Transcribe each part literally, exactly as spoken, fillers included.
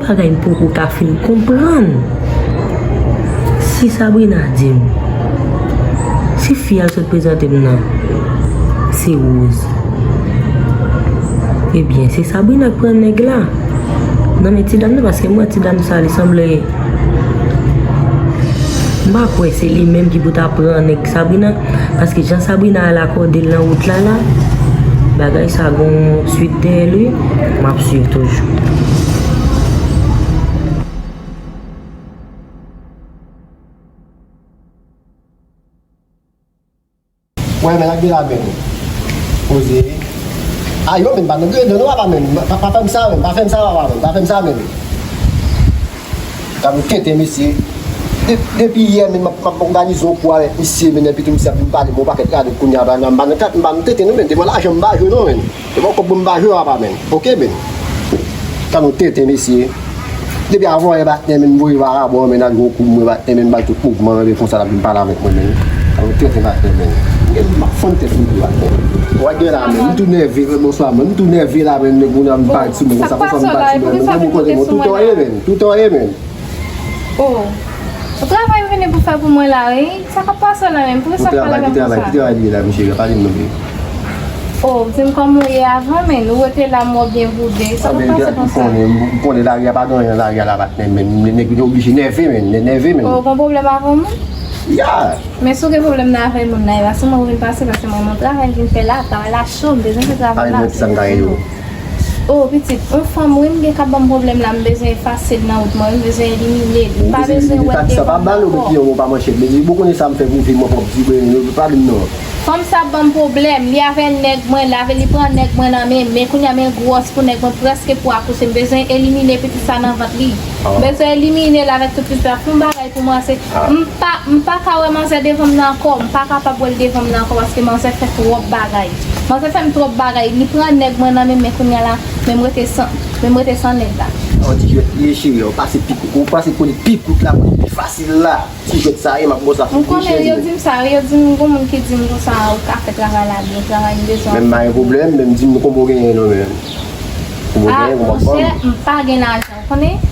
Bagay m poko ka fin konprann. Si Sabrina di m, si fi a l sot prezante m nan, se Rose, ebyen, se Sabrina k pran nèg la nan men ti dam nan, paske m wè ti dam sa, li sanble, m pa kwè se li menm ki pou ta pran nèg Sabrina. Paske jan Sabrina al akòde l nan wout la la, bagay sa gon swit dèyè l wi, m ap swiv toujou. Wè, men ak de la men. Poze. Ayo, men pa nan gredon non, papa, men. Pa, pa fè m sa, men. Pa fè m sa, papa, men. Pa fè m sa, men. Gad yon tenten, mesye. De- depi yè, men, m ap, m ap òganize yon kou avèk misye, men, epi tou misye ap vin pale m yon pakèt radòt kounye a, m pa nan kat, m pa nan tenten, non, men. Devan lajan, m pa jwe, non, men. Devan kòb, m pa jwe, papa, men. Oke, men. Gad yon tenten, mesye. Depi avan yè, batè, men, m voye vakabon, men, al yon kou, mwen, batè, men, m bay tout mouvman, men, konsa, l ap vin pale avèk mwen, men. Gad yon tenten, batè, men. M ap fann tèt mwen, batè. Wè, gen la, men, m tou nève, men, bonswa, men, m tou nève la, men, nèg moun ap vin pale sou mwen, konsa, konsa, m pale sou mwen, men, gen moun kote mwen, toutan ye, men, toutan ye, men. Oh. Ou travay vini pou fè pou mwen la, wi. Sa k ap pase w la menm? Poukisa w ap pale avè m konsa? Ki travay, ki travay li ye la, mesye? Pale m non, baby. Oh, di m kòman w ye avan, men. Ou rete la, m wè w byen voude. Sa k ap pase konsa? M konnen, m konnen lari a pa gen anyen nan lari a la, patnè, men. Nèg yo oblije nève, men. Nève, men. Oh, ou gon pwoblèm avè yon moun? Ya! Men si w gen pwoblèm nan avè moun nan, e pa sou mwen ou vin pase, paske mwen, m gon travay m vin fè la, travay la cho, m bezwen fè travay la. Pale m ti sa m ka ede w. Oh, pitit, yon fanm, wi, m gen k ap ban m pwoblèm la, m bezwen efase l nan wout mwen, wi, m bezwen elimine l. M pa bezwen wè l devan m ankò. Ou bezwen elimine l, pa di sa, pa ba l yon piyon, pa manchèt, men li, ou konnen sa m fè pou vi mwen pwòp, di, men, pale m non. Fanm sa ap ban m pwoblèm, li avè nèg mwen, li avè, li pran nèg mwen nan men, men kounye a men gwòs pou nèg mwen, prèske pou akouche, m bezwen elimine pitit sa nan vant li. M bezwen elimine l avèk tout pitit la, fè yon bagay pou mwen, se M pa, m pa ka wè manzè devan m nan ankò. M pa kapab wè l devan m nan ankò paske manzè fè twòp bagay. Manzè fè m twòp bagay. Li pran nèg mwen nan men m, men kounye a la, men m rete san, men m rete san nèg la. Yon ti jwèt li ye, cheri, ou pase pi, ou pase kote pi kout la, kote pi fasil la. Ti jwèt sa ye, m ap ba w sa pou pi cheri. M konnen, yo di m sa, yo di m, gon moun ki di m konsa, ou ka fè travay la byen, travay m bezwen. Men m pa gen pwoblèm, men m di m kòman w genyen non, men. Kòman w genyen, kòman w ap ban m. Ah, monchè, m pa gen lajan. Konnen,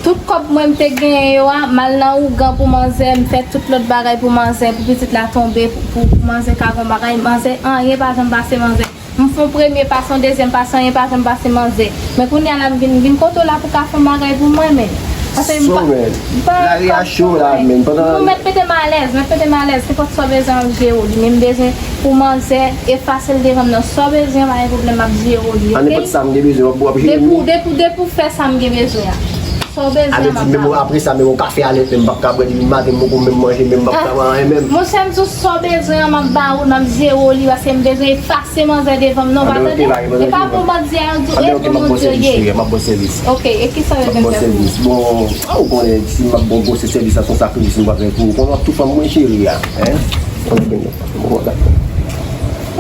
tout kòb mwen m te genyen yo a, m al nan ougan pou manzè, m fè tout lòt bagay pou manzè, pou pitit la tonbe, pou, pou, pou manzè ka gon bagay, manzè, anyen pa janm pase manzè. M fè yon premye pas, yon dezyèm pas, anyen pa janm pase manzè. Men kounye a la, m vin, vin kote w la pou ka fè yon bagay pou mwen, men. Paske m pa, m pa, lari a cho la, men. Pandan nou mèt mete m alèz, mèt mete m alèz. Nenpòt sa w bezwen, m ap jere w li. Men m bezwen pou manzè efase l devan m nan. Sa w bezwen, pa gen pwoblèm, m ap jere w li, oke? Nenpòt sa m gen bezwen, w ap, w ap jere m li. Depi w, depi w, depi w fè sa m gen bezwen an. Sa w bezwen an, m ap ba w. Ale di m menm apre sa, menm yon kafe a lèt menm m p ap ka bwè depi maten, m poko menm manje, menm m p ap ka bwè anyen menm. Monchè, m di w sa w bezwen an, m ap ba w, m ap jere w li, paske m bezwen efase manzè devan m. Non, pa tande? E pa pou bandi a yo di w, e pou Bondye w ye. M ap ba w sèvis. Oke, e kisa w bezwen fè pou mwen? Bon, a ou konnen, si m ap ba w gwo sèvis la, se yon sakrifis m pral fè pou ou. Konnen w ap tou fanm mwen cheri a, en? Konnen gen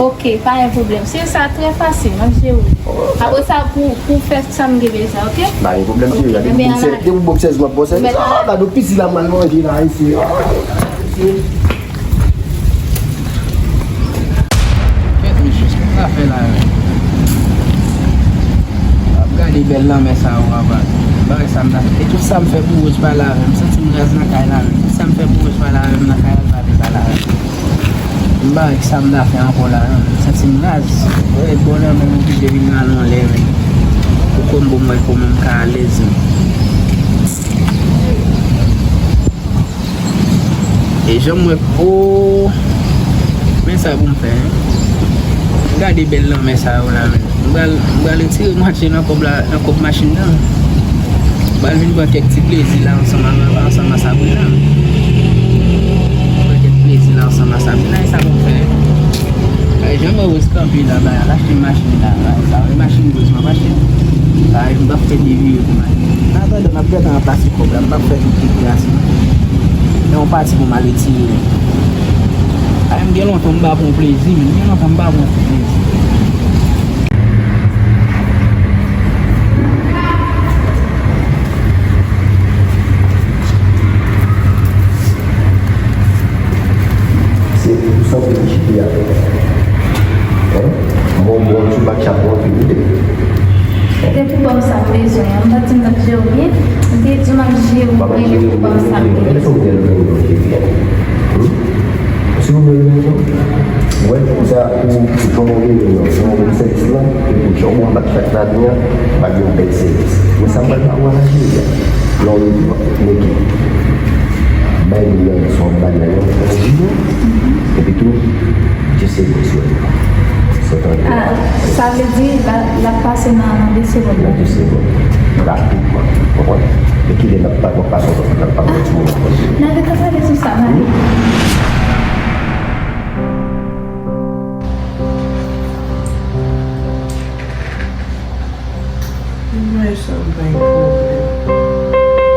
Oke, pa gen pwoblèm. Se sa, trè fasil, m ap jere w. Apre sa, pou, pou fè sa m gen bezwen, oke? Pa gen pwoblèm, cheri. Depi pou sèvis, depi pou sèvis, m ap ba w sèvis. Ah, gade yon piti la, m al manje la, isi. Ah, mesye, sa fè la, men? Ap gade bèl lanmè sa yo, papa. Bagay sa m ta fè. E tout sa m fè pou Rose pale avè m. M santi m raz nan kay la, men. Tout sa m fè pou Rose pale avè m nan kay la, l pa vle pale avè m. M pa wè kisa m ta fè ankò la, non. M santi m raz. Wè, bon, nan menm oblije vin rale yon lè, men. Pou kò m, pou m wè kòman m ka alèz, men. E jan m wè, o, men sa pou m fè, en. Gade bèl lanmè sa yo la, men. M pral, m pral retire mwatye nan kòb la, nan kòb machin nan. M pral vin pran kèk ti plezi la ansanm a, ansanm a Sabrina. Pran kèk plezi la ansanm a Sabrina, e sa pou m fè. Ay, jan mwen Rose kanpe la, ba, al achte machin la, ba, sa, e machin Rose m ap achte. Ay, m p ap fè devire pou machin. Nan atandan, m ap gentan ranplase kòb la, m p ap fè tout deplase. Men yon pati pou m al retire. Ay, m gen lontan m pa pran plezi, men m gen lontan m pa pran plezi. Se pou sa w te chite a. Hein? Mwen, mwen, sou bak chak mwen, ki vide. Te pou ba w sa m bezwen an, m pa di m t ap jere w byen, m te di w m ap jere w byen, te pou ba w sa m te bezwen. Èske w vle l vini pou te byen? Hmm? Si w vle l vini, wè, pou sa, pou, pou jan w vini an, jan w vin sèvis lan, epi jan w ap bat chak lavi an, m ap gen yon bèl sèvis. Men sa m pral ba w a la, jodi a, lè w rive, w ap mete bay li nan men, swa w ap ba li nan men, nan jina, epi tou, Dye se bon sou li. Sa tande. Ah, sa vle di, l ap, l ap pase nan, nan de segonn. Nan de segonn. Rapidman. Ou konprann? Men kilè n ap pa, n ap pase, n ap pase yon ti moman. N a gentan pale sou sa, Mari. Mwen sanm pa gen pwoblèm.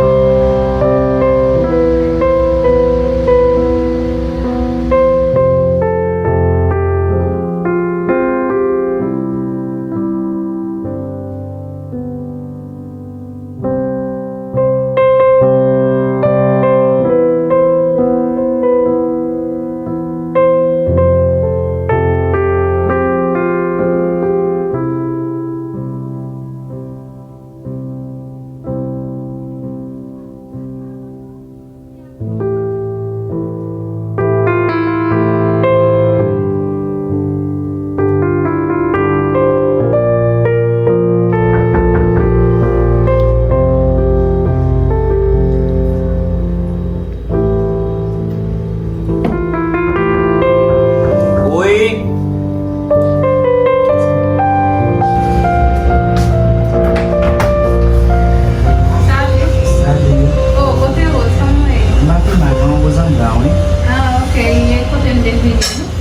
Wi. Salut. Salut. Oh, kote Rose? Kòman w ye? M pa pi mal non, Rose anba, wi. Ah, ok. E kote n te vini?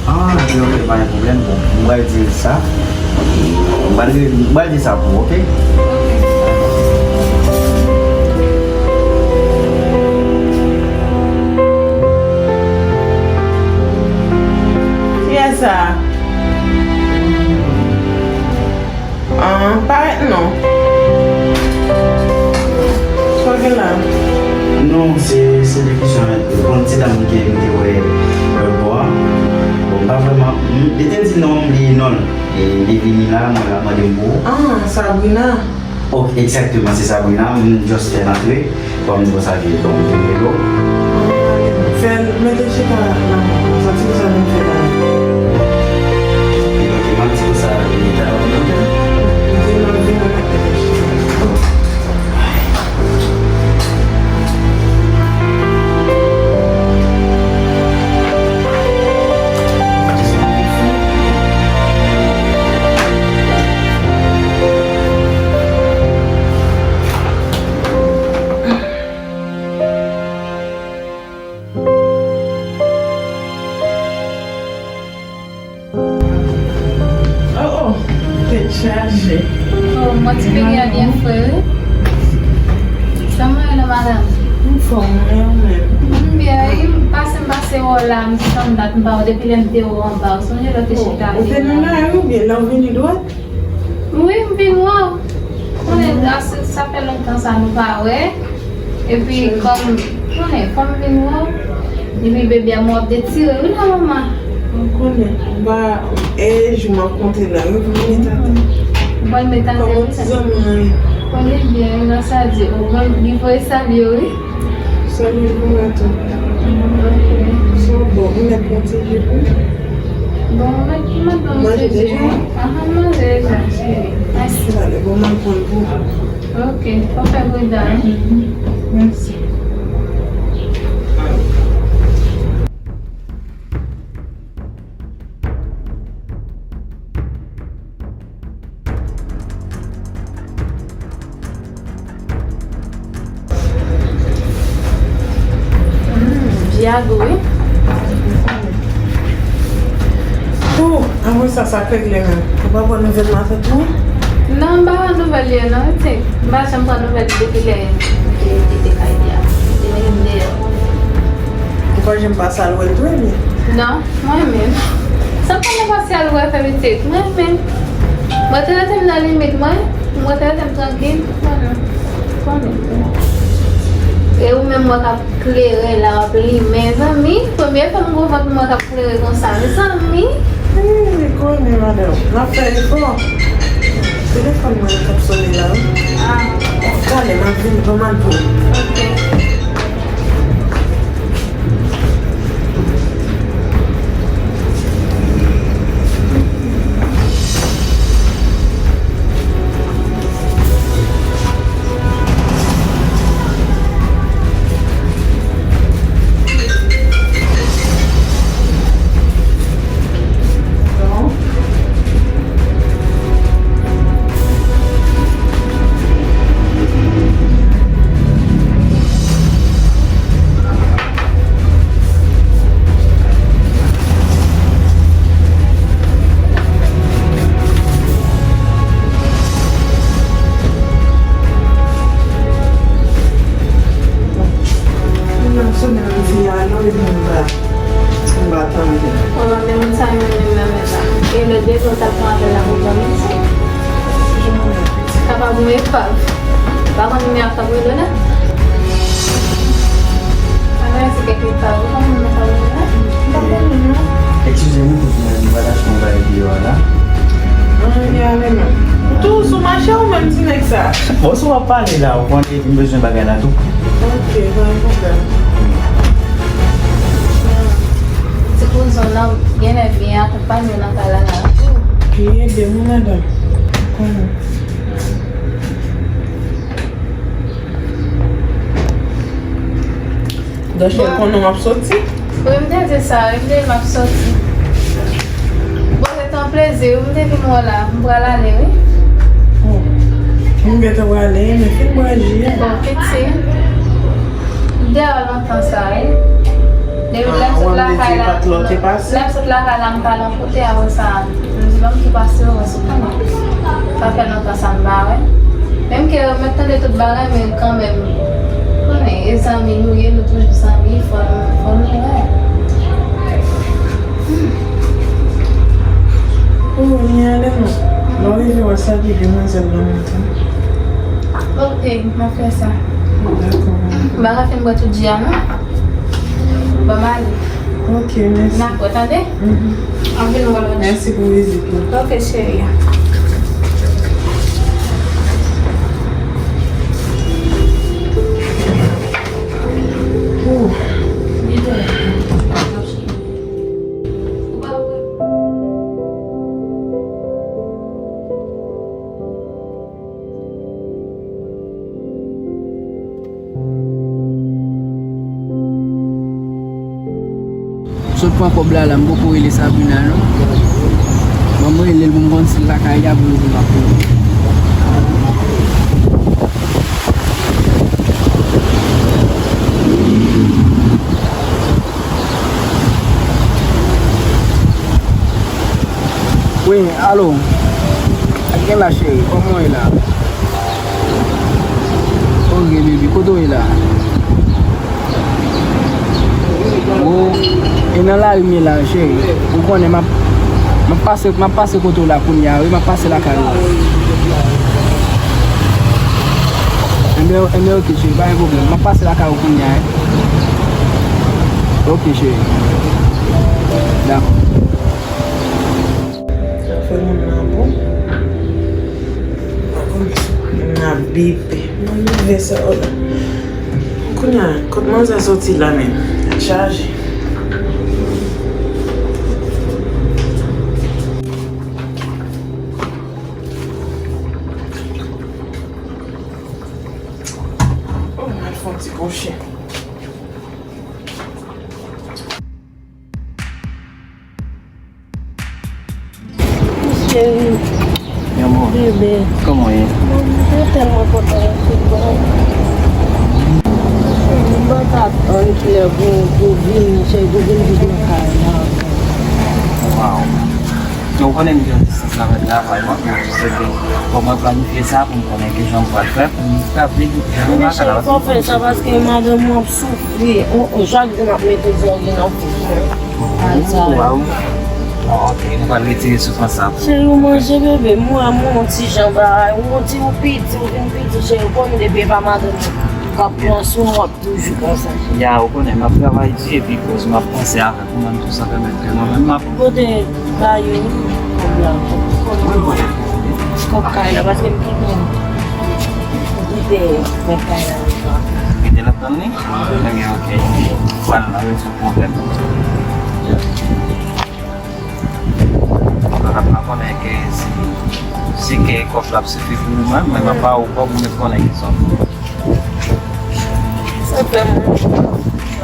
Ah, ok, ok, pa gen pwoblèm. Bon, m pral di l sa. M pral, m pral di sa pou ou, ok? Ok. Kiyès sa? Ah, parèt non. Sa w gen la? Non, se, se de kesyon, konn ti dam ki te wè, wè bò a. Bon, m pa vrèman, m, li te di non, m bliye non l. E, li vini la, mwen l ap mande m pou ou. Ah, Sabrina. Oh, egzakteman, se Sabrina. M just fè l antre. Kòm nou konsa vye, donk, m vin rele w. Fè l mete chita la, la. Santi pou sa vin fè la. Li manke manti pou sa, li ta. Vin, vin, vin, mete chita. Oh, oh, tèt chaje. Oh, mwen ti peyi a byen fre, wi. Sa mwen ye la, madanm? M fòm, men ou menm? M byen, wi. M pase, m pase wè w la, m di tann dat, m pa wè depi lè m te wè w anba. Ou sonje lè w te chita. Oh, ou te nan lari oubyen lè w vini dwat? Wi, m vin wè w. Konnen, sa, sa fè lontan sa nou pa wè. Epi, kòm, konnen, kòm m vin wè w, epi bebe a mwen w ap detire, wi, non, manman? Mwen konnen, m pa, e jou m ap konte la, wi, pou m met atè. Ou pral met atè, wi, sa. Kòman ti zanmi an ye? Konnen byen, wi, nan sa di, ou pral, li voye salye, wi. Salut, bon maten. Ok. Sa w bon, ou mèt pran ti ji pou ou? Bon, mèt, mèt ban m ti ji. Manje deja? Ahan, manje deja, cheri. Mèsi. Talè, bon, m al pran l pou ou. Ok, fò fè pridan, wi. Mèsi. Mm, vye a gou, wi. Tou, apre sa, sa k regle menm? Ou pa pran nouvèl matant ou? Non, m pa pran nouvèl li non, wi, pitit. M pa janm pran nouvèl li depi lè li te kite kay li a. Li te mete m deyò. Ou pa janm pase al wè l tou, ebyen? Non. Mwen menm. Sa m pa nan pase al wè fè pitit. Mwen menm. Mwen te rete m nan limit mwen. Mwen te rete m trankil. Konnen. Konnen. E ou menm mwen k ap klere la, w ap limen, zanmi. Premye fwa m gwo vant mwen k ap klere konsa, mezanmi. Wi, konnen, madanm. M ap fè efò. Telefòn mwen k ap sone la, wi. Ah. Talè, m ap vini, ban m al pran. Ok. Moun nan sonnen m di alo, epi m pa, m pa tande. Bon, men moun sa yo menm nan men la. E lè devan w t ap pran apèl la pou pran mezi. Kapab yon epav. Pa konn nimewo k ap rele la? Sa vle di kèk epav, ou konn moun nan k ap rele la? M pa konnen non. Eskize m, m pa t achte yon bagay deyò a la. Anyen ale non. Ou tou sou mache ou menm ti nèg sa? Bon, si w ap pale la, ou konn epi m bezwen bagay la tou. Ok, pa gen pwoblèm. Ti kouzin w nan genlè byen akonpanye nan kay la la. Li ede m wi madanm. Konnen. Dèchè konnen w ap soti? Wi, m te di sa, wi, m te di m ap soti. Bon, se te yon plezi, wi, m te vin wè w la. M pral ale, wi. Oh. M gentan prale, men fin bwè ji a. Bon, piti. M te wè w lontan sa, wi. Depi lè m sot lakay la, lè m sot lakay la, m pale yon kote, apre sa, m di, ban m tou pase w, wè si w konnen. Sa fè lontan sa m pa wè. Menm ke yo mèt tande tout bagay, men kanmenm, konnen, e zanmi nou ye, nou toujou zanmi, fò nou, fò nou wè. Hmm. Oh, ni ale non. Lè w rive, w a salye demwazèl lan menm tan. Ok, m ap fè sa. Dakò. M pa ka fin bwè tout ji a, non. Ban m ale. Ok, mèsi. N ap wè, tande? Mhm. Anpil wè lòt. Mèsi pou vizit la. Ok, cheri. Ooh. Sot pran kòb la la, m poko rele Sabrina non. Ban m rele l pou m konn si l lakay li a pou l di m ap rele. Wi, alo. Sa k gen la, cheri? Kòman w ye la? Ok, baby, kote w ye la? Oh, e nan lari m ye la, cheri. Ou konnen m ap, m ap pase, m ap pase kote w la kounye a, wi, m ap pase lakay ou. Enben, enben, ok, cheri, pa gen pwoblèm. M ap pase lakay ou kounye a, wi. Ok, cheri. Dakò. Sa fè moun nan bon. Pa konn si moun nan ap bipe. Mwen rive sa w la. Kounye a, kot manzè soti la menm? Tèt chaje. Oh, m al fè yon ti kwoche. Cheri. Bebe. Kòman w ye? Mwen tèlman kontan wè w. Mwen pa ka tann kilè pou, pou vini, cheri, pou vin viv nan kay la. Waw. Ou konnen m gen yon distans avèk travay mwen, men se ke fò mwen planifye sa pou m konnen kijan m pral fè pou m ka vin nan kay la. Cheri, fò w fè sa paske madanm ou ap soufri. Wi, o, o, chak jou m ap mete zòrye nan fouch mwen. Waw. Bon, ok, nou pral retire soufrans sa. Cheri, ou manje bebe, m wè m yon ti jan bagay, ou yon ti, ou piti, ou vin piti, cheri, ou konnen depi e pa madanm ou k ap pran swen w, w ap toujou konsa. Ya, ou konnen, m ap travay di, epi koz m ap panse avèk ou menm tou, sa pèmèt ke mwen menm m ap. Kote bagay yo, kòb la. Kòb kay la, paske m kite, m kite kòb kay la. Kite l ap tann li? Ebyen, oke. Pral la, rezoud pwoblèm. Mwen pa konnen ke si, si ke kòb la ap sifi pou ou menm, men mwen pa ou kòb ou mèt konnen ki sòt. Sa fè mwen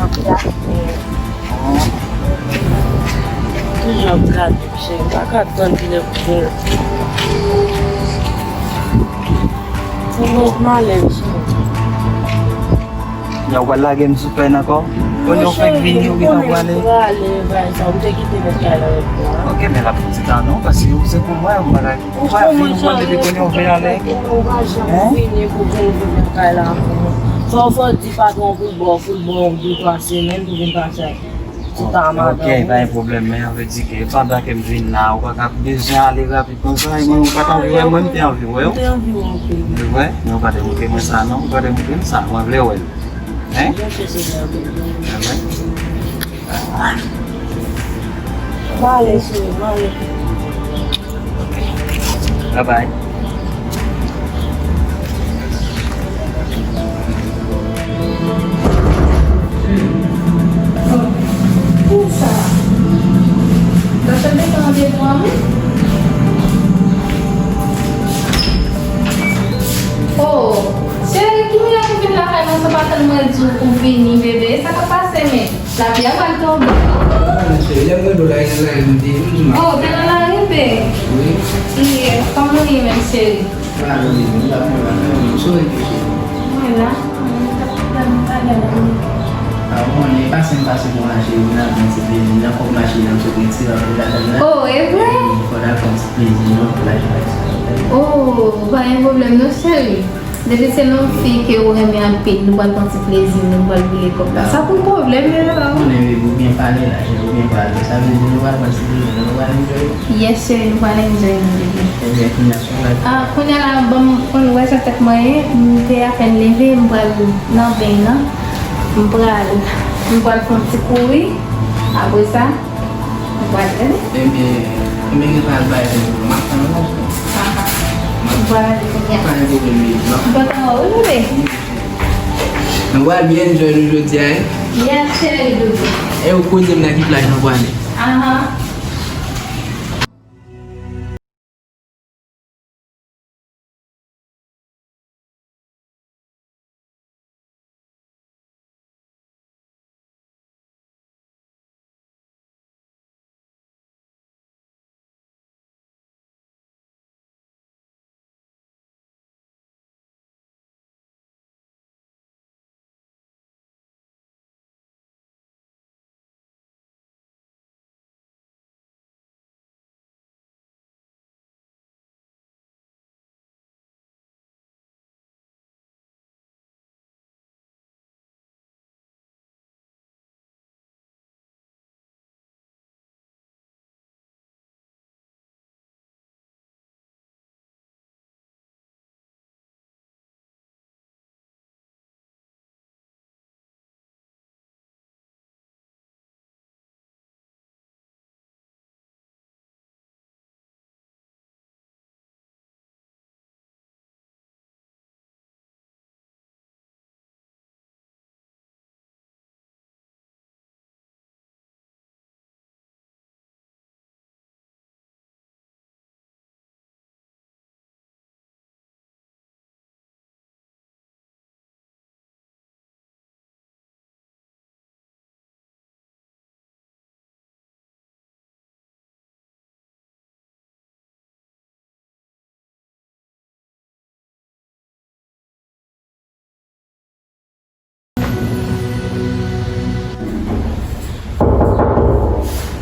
ap gade. Toujou ap gade, cheri. M pa ka tann kilè pou pou m ale, cheri. Lè w pral lage m sou pèn ankò? Kounye w fèk vini, ou gentan prale? Prale, bay sa, ou te kite mèt kay la avèk mwen. Oke, men l ap fouti tan non, paske ou se pou mwen, ou pa ka, ou pa vini, ou pa depi kounye w vle ale. Ou pa janm vini pou vin viv nan kay la avèk mwen. Fò, fò w di patwon pou l ba w, pou l ba w de twa semèn pou vin pase. Ti ta madanm. Oke, pa gen pwoblèm, men an vle di ke pandan ke m vin la, ou pa ka bezwen ale rapid konsa, e mwen, ou pa t anvi wè mwen, m te anvi wè w. M te anvi wè w, oke. Ou vle wè? Men ou pa te montre mwen sa non, ou pa te montre m sa, mwen vle wè l. Hein? Ebyen. M ale, cheri, m ale. Bye bye. Poukisa? Gade, m te gen randevou a, wi. Oh, cheri, ki mwen pou vin lakay mwen san pa tann mwen di w pou vini, bebe? Sa k ap pase, men? Lapli a pral tonbe. Cheri, lè m rele w la, e nan lari m te ye, m di w. Oh, te nan lari m te? Wi. Iye, kòman w ye menm, cheri? Mwen la, mwen la, mwen la, mwen la. Mwen la, mwen la, mwen la. Ah, ou konnen, pase m pase pou mache, vin al pran ti plezi, nan kòb mache nan m sot retire anpil ladann la. Oh, e vre? Wi, fò n al pran ti plezi, non, pou laj la. Oh, pa gen pwoblèm non, cheri. Depi se nan yon fi ke ou renmen anpil, nou pral pran ti plezi, nou pral boule kòb la. Sa pou pwoblèm yo la. Ou konnen, bebe, ou byen pale la, cheri, ou byen pale. Sa vle di nou pral pran ti plezi, nou pral enjoy. Yes, cheri, nou pral enjoy, nou, bebe. Ebyen, kounye a, se yon laj. Ah, kounye a la, bon, ou konn wè jan tèt mwen ye, m te apèn leve, m pral nan beny nan. M pral, m pral fè yon ti kouri. Apre sa, Ou pral tande? Ebyen, ebyen, gen pa al bay ven pou m ap tann ou. Aha. Ou pral ale kounye a? Pa gen pwoblèm, baby, m ap. M kontan wè w, bebe. Nou pral byen enjoy nou jodi a, wi. Yes, cheri doudou. E ou koze m nan ki plaj nou prale? Aha.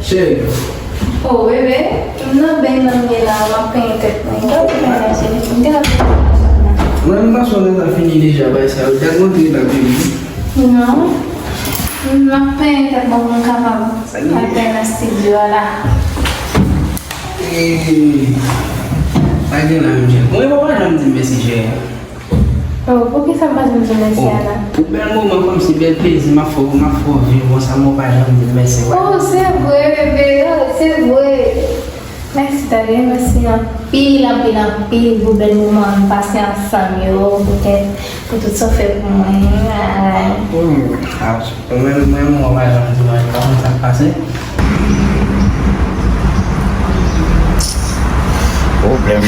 Cheri. Oh, bebe, m nan beny nan m ye la, m ap penyen tèt mwen. Gade penyen la, cheri, m te ap. Mwen, m panse w gentan fini deja, bay sa yo. Gad mwen antre la, baby. Non. M ap penyen tèt mwen pou m kapab al penyen nan estidyo a la. Ee, sa gen la menm, cheri. Mwen, ou pa janm di m mèsi, cheri. Oh, poukisa m pa janm di w mèsi, Ana? Ou bèl moman kòmsi bèl plezi m ap fè w, m ap fè w viv konsa, men ou pa janm di m mèsi. Oh, se vre, bebe, oh, se vre. Mèsi. Tande, mèsi anpil, anpil, anpil pou bèl moman nou pase ansanm yo, poutèt, pou tout sa w fè pou mwen. Ay. Hmm, a, mwen, mwen, mwen, pa janm di mwen, pa konn sa k pase. Pwoblèm.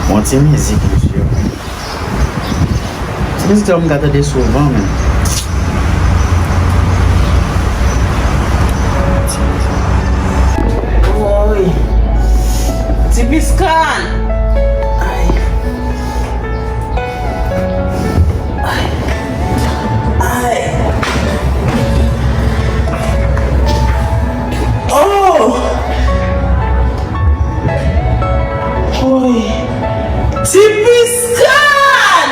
Bon, ti mizik, mesye. Ti mizik sa m ka tande souvan, men. Woy. Ti Piskan! Ay. Ay. Ay. Oh! Woy. Ti Piskan!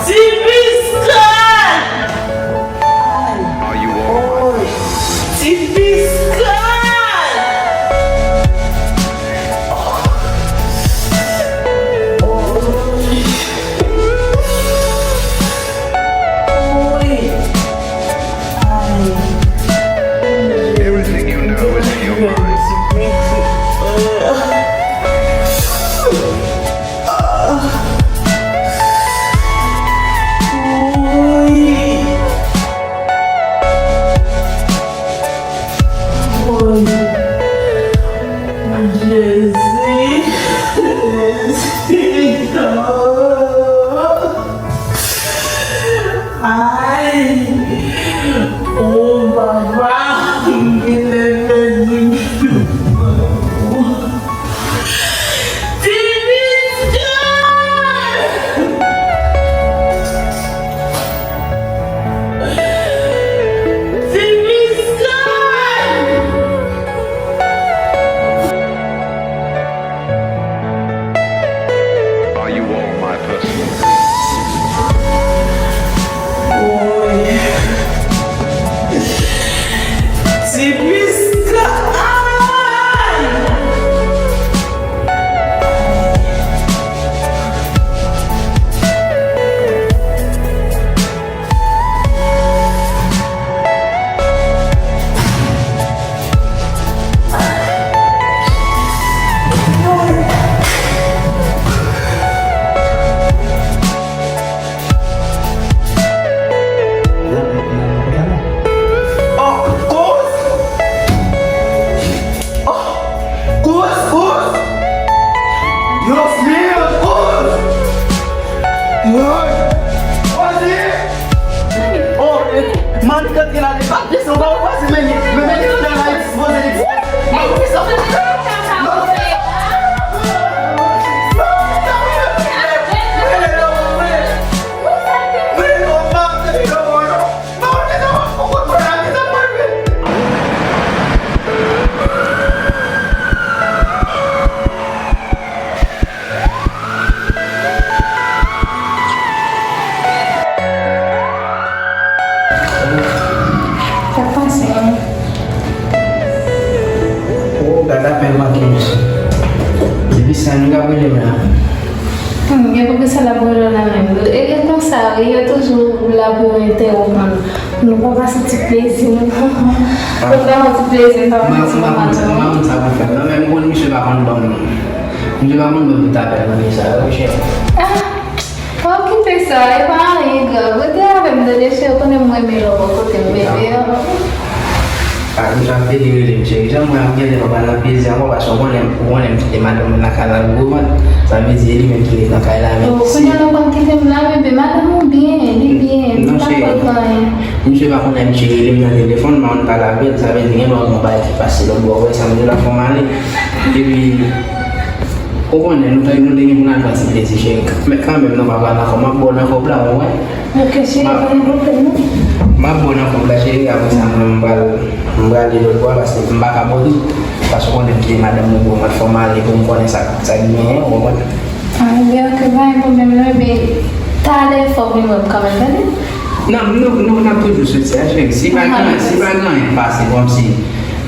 Ti Piskan! Woy. Ti Piskan! Woy. Woy. Ay. Everything you know is in your mind. Jezi, Jezi, non. Ay! O papa, m genlè pèdi. Ti Piskan! Ti Piskan! Are you all my personal? Woy. Ti Piskan! Oh, kouz! Oh, kouz, kouz! Dios mío, kouz! Woy! Kouz! Oh, eh, mami, kanpe la, li pa plis, ou pa pase, men li, men, men li nan la ekspoze, li ekspoze. Mami, sa fè. Sa k pase, an? Oh, gad apèl manke, mesye. Depi sa, nou ka rele m la. Hmm, gen pwofesè l ap rele w la menm. E, e konsa, wi, yo toujou la pou yo entèwonp nou. Nou pa pase ti plezi, nou pa. Ah. Ou pa yon ti plezi, pa yon ti moman, non. Mwen, mwen, mwen, sa pou fè. Non, men m konn misye pa konn ban m. Misye pa konn ban m tout apèl manke sa yo, chè. Ah, pa okipe sa, e pa anyen grav. Rete avè m, tande, chè, ou konnen m renmen lè w bò kote m, bebe. Ah, misye ap pede rele m, cheri. Jan mwen ap gade, nou pa nan plezi ankò, paske ou konnen, ou konnen m kite madanm mwen lakay la, ou konprann? Sa vle di, e li menm ki ret nan kay la, men. Oh, kounye a la, ou pral kite m la, bebe, madanm ou byen, li byen, li pa pral fè anyen. Misye pa konn abitye rele m nan telefòn, m pa konn pale avè l, sa vle di gen lòt yon bagay ki pase lòt bò, wè sa m di la fò m ale. Epi, ou konnen, nou te, nou te gen pou n al pran ti plezi, cheri. Men kanmenm, nou pa pale ankò, m ap ba w nan kòb la, ou wè. Ok, cheri, pa gen pwoblèm, non. M ap ba w nan kòb la, cheri, apre sa, mwen, m pral, m prale lòt bò, paske m pa ka mouri. Paske ou konnen m kite madanm mwen pou mwen, fò m ale pou m konnen sa, sa k genyen, ou konprann? Ah, ebyen, ok, pa gen pwoblèm, non, ebyen, talè fò w vin wè m kanmenm, tande? Non, nou, nou, n ap toujou soti a, cheri. Si pa gen, si pa gen anyen k pase, kòmsi,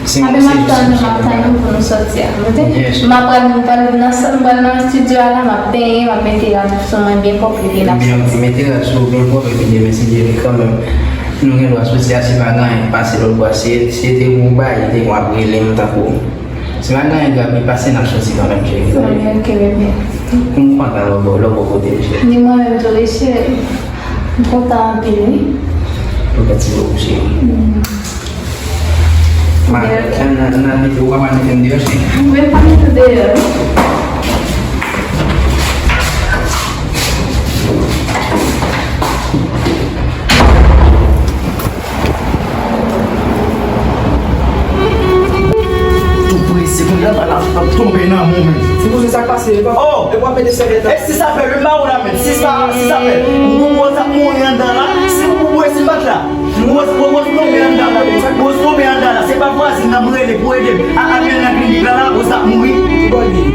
se, se jis yon sèl bagay. Ah, ben, m ap tann nou, m ap tann nou pou nou soti a, tande? Yes. M ap pral, m pral nan, m pral nan estidyo a la, m ap benyen, m ap mete rad sou mwen byen pwòp, epi n ap soti. Ebyen, ok, mete rad sou ou byen pwòp, epi demen, si Dye vle, kanmenm. Nou gen dwa soti a, si pa gen anyen k pase lòtbò a, si, si te yon bagay, te gen w ap rele m tankou. Si pa gen anyen grav ki pase, n ap soti kanmenm, cheri. Anyen, ok, bebe. Pou m kontan lè w bò, lè w bò kote m, cheri. Ni mwen menm tou, wi, cheri. M kontan anpil, wi. Pou fè ti bokou, cheri. Ma, nan, nan, nan mete, ou pa pral mete m deyò, cheri. Mwen pa mete w deyò, non. Tou prese, kounye a, bagay la ap tonbe nan men w menm. Se pou se sa k pase, e pa, oh! E pa mete sèvyèt la. E sis apèl, wi, m ba ou la menm. Sis pa, sis apèl. Ou, ou, ou, sa mouri anndan la. Si ou, ou, si bat la. Rose, Rose, Rose tonbe anndan la. Rose tonbe anndan la. Se pa vwazin nan m rele pou ede m. A, a, men nan klinik la, la, Rose ap mouri.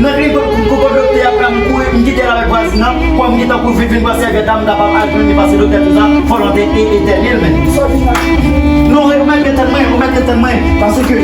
Nan klinik, kot, kot, kot doktè ap la, m kouri, m kite l avèk vwazin nan. Kòm m gentan kouri vin, vin pran sèvyèt la, m kapab al jwenn li, paske doktè di sa, fò l ante-, e-, etène l menm. Non, ou mèt tann mwen, ou mèt tann mwen. Paske